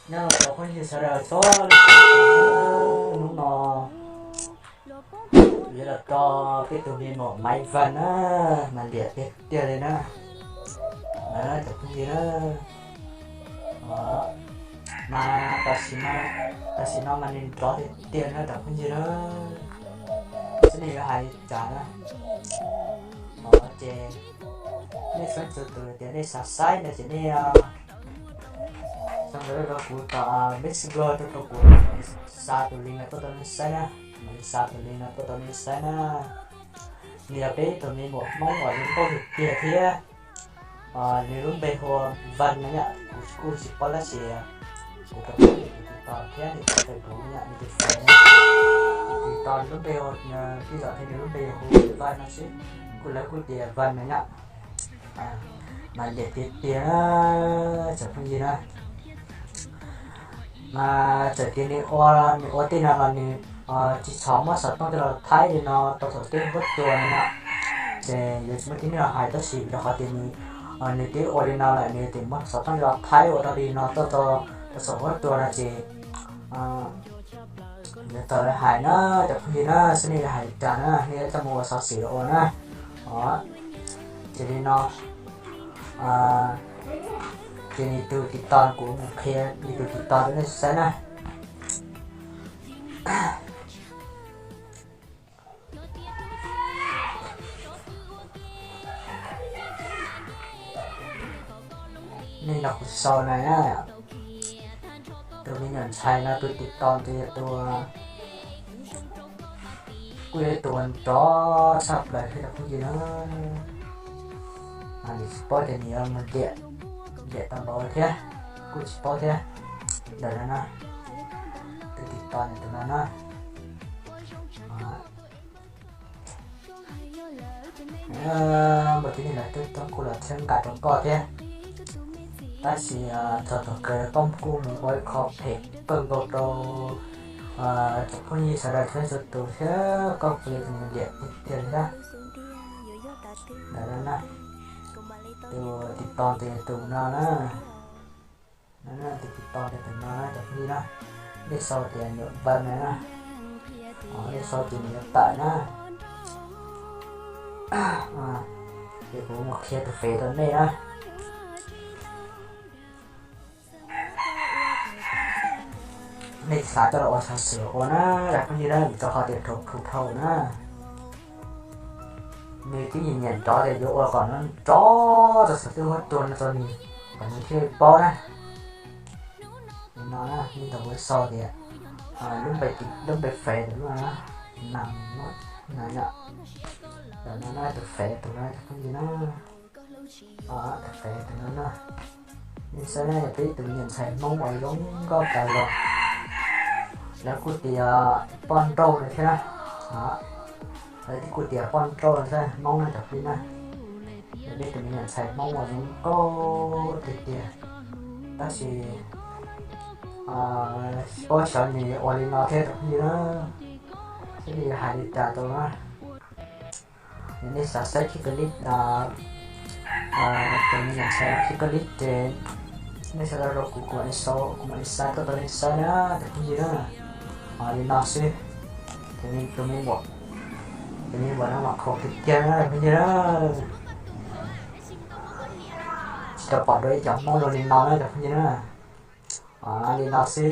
Nyob zoo cov phooj ywg sawv daws txhua, hnub no yuav los tso peb tus me nyuam Maiv Vas na, mas liam tiag tiag li na, cov phooj ywg na. Mas tam sim no, tam sim no mas nws nrov tiag tiag na cov phooj ywg na. Xyov nej yuav hais li cas na. Ces nej txhua tus tias nej xav saib no ces nej sau ntawv rau kuv tom Messenger rau rau kuv, xa tus link no tuaj rau nej saib na. Xa tus link no tuaj rau nej saib na. Nws yog peb tus me nyuam Hmoob uas zoo nkauj tiag tiag thiab. Nws lub npe hu ua Vas no yom, kuv kuj tsis paub tab sis kuv rau kuv tus TikTok thiab nws tau tus kuv yom, nws tus Face na. Nws tus TikTok nws lub npe hu, tij zom thiab nws lub npe hu Vas no xwb, kuj lawv kuj tias Vas no yom. Mas liam tiag tiag na cov phooj ywg na. Mas txawm tias nws ua, nws ua tej no los nws tsis txhob muab xov tooj coj los thaij li no rau saum tej huab cua no na, ces yuav tsis muaj tib neeg los hais tab sis rau qhov tias nws, nws twb ua li no lawm nws yuav tsum muab xov tooj coj los thaij ua tau li no tuaj rau saum huab cua no ces yuav tau lawv hais na cov phooj ywg na, xyov nej yuav hais li cas na, nej yuav coj mus ua xov xwm los ua na. Ces li no, ces nws tus TikTok kuv mus qhia nws tus TikTok rau nej saib na. Nej nrog kuv sau na, tus me nyuam ntxhais no tus TikTok tus yog tus kuj yog ib tug uas nrov tshaj plaws thiab cov phooj ywg na. Nws tsis paub tias nws yuav mus liam, liam tau npaum li thiab, kuj tsis paub thiab. Ntawm no na, tus TikTok tus no na. Npawg tib neeg lawv twb tuaj kuj los txhawb nqa rau koj thiab, tab sis txog thaum kawg koj kuj mus ua ib qho phem kawg nkaus rau cov phooj ywg sawv daws thiab txhua tus thiab koj kuj yog tus nws liam tiag tiag li thiab. Ntawm no na, tus TikTok tus no na, tus TikTok tus no na cov phooj ywg na, nej sau tias nws Vas no na, nej sau ces nws yuav tawm na. Ces kuv mus qhia tus Face rau nej na. Nej xav coj los ua xov xwm ua na cov phooj ywg na, vim rau qhov tias thaum, thaum, thaum na, nws twb nyiam nyiam nrov tias yuav ua kom nrov rau saum tej huab cua no rau nws, kom nws thiaj paub na. Li no na, nej tau kuv sau tias lub npe, lub npe Face tus no na, tus Face tus no cov phooj ywg na. Tus Face tus no na, nej saib na, yog peb tus me nyuam ntxhais Hmoob uas zoo nkauj tas zog, lawv kuj tias poj nrauj no thiab na. Lawv kuj tias poj nrauj no thiab Hmoob na cov phooj ywg na. Yog peb tus me nyuam ntxhais Hmoob uas zoo nkauj tiag tiag, tab sis tsis paub xyov nws ua li no thiab cov phooj ywg na, xyov nws hais li cas rau na. Yog nej xav saib clip, tus me nyuam ntxhais clip ces nej sau ntawv rau kuv, kuv mam li sau, kuv mam li xa tuaj rau nej saib na cov phooj ywg na. Li no xwb, ces tus me nyuam, tus me nyuam no mas khaus tiag tiag na cov phooj ywg na. Tsis tau pom dua ib co Hmoob zoo li no na cov phooj ywg na. Li no xwb ces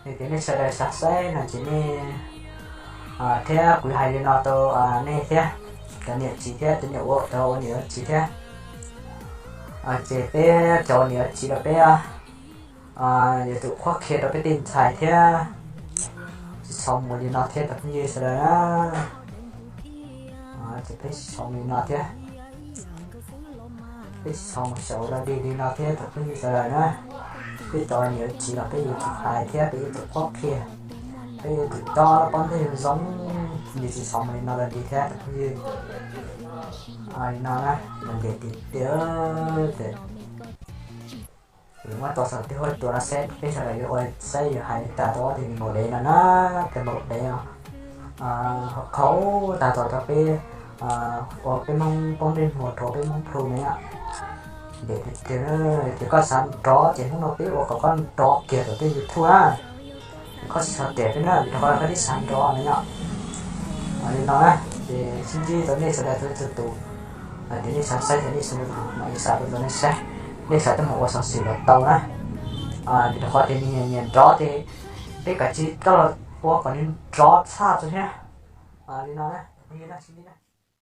yog tias nej sawv daws xav saib no ces nej, thiab kuv hais li no rau nej thiab, cov niam txiv thiab cov niam ua, cov ua niam ua txiv thiab, ces peb cov ua niam ua txiv los peb yuav tsum qhuab qhia rau peb tej ntxhais thiab, tsis txhob mus li no thiab cov phooj ywg sawv daws na. Ces peb tsis txhob mus li no thiab, peb tsis txhob mus xyaum ua dog dig li no thiab cov phooj ywg sawv daws na. Peb cov niam txiv los peb yuav tsum hais thiab peb yuav tsum qhuab qhia, peb yuav tsum coj poj ntxoog zoo, nws tsis txhob mus li no dog dig thiab cov phooj ywg. Li no na, nws liam tiag tiag ces kuv muab tso saum tej huab cua no seb peb sawv daws yuav ua saib yuav hais li cas rau ob tug me nyuam dev no na, tus me nyuam dev no qhaus tas zog rau peb, ua peb Hmoob poob ntsej muag rau peb Hmoob plhu ne yom. Ces, ces koj xav nrov ces hnub no peb ua kom koj nrov kiag rau tej YouTube na. Koj tsis txhob tem peb na, vim rau qhov koj tib xav nrov no yom. Li no na, ces sib ntsib rau nej sawv daws txhua txhua tus. Hais tias nej xav saib ces nej xav mam li xa rau nej saib, nej xav coj mus ua xov xwm los tau na. Vim rau qhov tias nws nyiam nrov ces peb kav tsij coj los ua kom nws nrov tshaj rau thiab. Li no na, sib ntsib na.